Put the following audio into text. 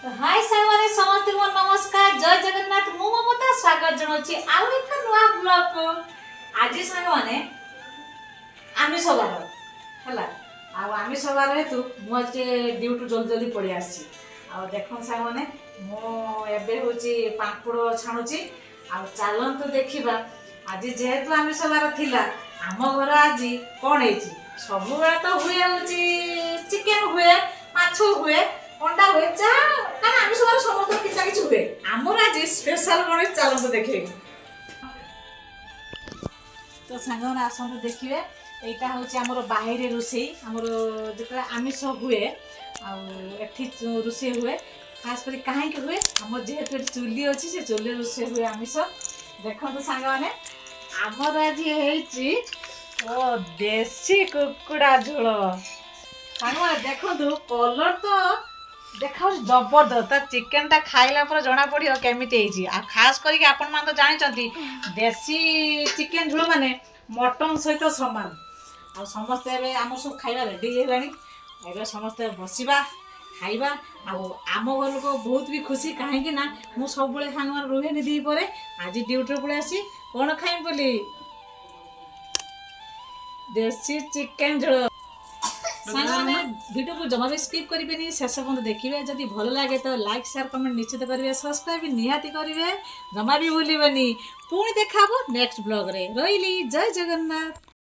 High ସାଙ୍ଗମାନେ, ସମସ୍ତଙ୍କୁ ମୋର ନମସ୍କାର, ଜୟ ଜଗନ୍ନାଥ। ମୁଁ ମମତା ସ୍ୱାଗତ ଜଣାଉଛି ଆଉ ଏକ ନୂଆ ବ୍ଲଗକୁ। ଆଜି ସାଙ୍ଗମାନେ ଆମିଷ ବାର ହେଲା ଆଉ ଆମିଷ ବାର ହେତୁ ମୁଁ ଆଜି ଟିକେ ଡ୍ୟୁଟି ଜଲ୍ଦି ଜଲ୍ଦି ପଳେଇ ଆସିଛି। ଆଉ ଦେଖନ୍ତୁ ସାଙ୍ଗମାନେ, ମୁଁ ଏବେ ହେଉଛି ପାମ୍ପଡ଼ ଛାଣୁଛି। ଆଉ ଚାଲନ୍ତୁ ଦେଖିବା, ଆଜି ଯେହେତୁ ଆମିଷ ବାର ଥିଲା, ଆମ ଘର ଆଜି କ'ଣ ହେଇଛି। ସବୁବେଳେ ତ ହୁଏ ହେଉଛି ଚିକେନ ହୁଏ, ମାଛ ହୁଏ, ଅଣ୍ଡା ହୁଏ, ଯାହା କାରଣ ଆମିଷ ବାର ସମସ୍ତଙ୍କର କିଛି ନା କିଛି ହୁଏ। ଆମର ଆଜି ସ୍ପେଶାଲ କ'ଣ ହେଇଛି, ଚାଲନ୍ତୁ ଦେଖେଇବି। ତ ସାଙ୍ଗମାନେ, ଆସନ୍ତୁ ଦେଖିବେ, ଏଇଟା ହେଉଛି ଆମର ବାହିରେ ରୋଷେଇ। ଆମର ଯେତେବେଳେ ଆମିଷ ହୁଏ ଆଉ ଏଠି ରୋଷେଇ ହୁଏ। ଖାସ କରି କାହିଁକି ହୁଏ? ଆମର ଯେହେତୁ ଏଠି ଚୁଲି ଅଛି, ସେ ଚୁଲିରେ ରୋଷେଇ ହୁଏ ଆମିଷ। ଦେଖନ୍ତୁ ସାଙ୍ଗମାନେ, ଆମର ଆଜି ହେଇଛି ଓ ଦେଶୀ କୁକୁଡ଼ା ଝୋଳ। ସାଙ୍ଗମାନେ ଦେଖନ୍ତୁ, କଲର୍ ତ ଦେଖାଉଛି ଜବରଦସ୍ତ। ତା ଚିକେନଟା ଖାଇଲା ପରେ ଜଣା ପଡ଼ିବ କେମିତି ହେଇଛି। ଆଉ ଖାସ କରିକି ଆପଣମାନେ ତ ଜାଣିଛନ୍ତି, ଦେଶୀ ଚିକେନ ଝୋଳ ମାନେ ମଟନ୍ ସହିତ ସମାନ। ଆଉ ସମସ୍ତେ ଏବେ ଆମର ସବୁ ଖାଇବା ରେଡ଼ି ହେଇଗଲାଣି। ଏବେ ସମସ୍ତେ ବସିବା, ଖାଇବା। ଆଉ ଆମ ଘର ଲୋକ ବହୁତ ବି ଖୁସି, କାହିଁକି ନା ମୁଁ ସବୁବେଳେ ସାଙ୍ଗମାନେ ରୁହେନି ପରେ, ଆଜି ଡ୍ୟୁଟିରେ ପଳେଇ ଆସି କ'ଣ ଖାଇମି ବୋଲି ଦେଶୀ ଚିକେନ ଝୋଳ। ସାଙ୍ଗମାନେ, ଭିଡ଼ିଓକୁ ଜମା ବି ସ୍କିପ୍ କରିବେନି, ଶେଷ ପର୍ଯ୍ୟନ୍ତ ଦେଖିବେ। ଯଦି ଭଲ ଲାଗେ ତ ଲାଇକ୍, ସେୟାର, କମେଣ୍ଟ ନିଶ୍ଚିତ କରିବେ। ସବସ୍କ୍ରାଇବ୍ ବି ନିହାତି କରିବେ, ଜମା ବି ଭୁଲିବେନି। ପୁଣି ଦେଖା ହବ ନେକ୍ସଟ ବ୍ଲଗରେ। ରହିଲି, ଜୟ ଜଗନ୍ନାଥ।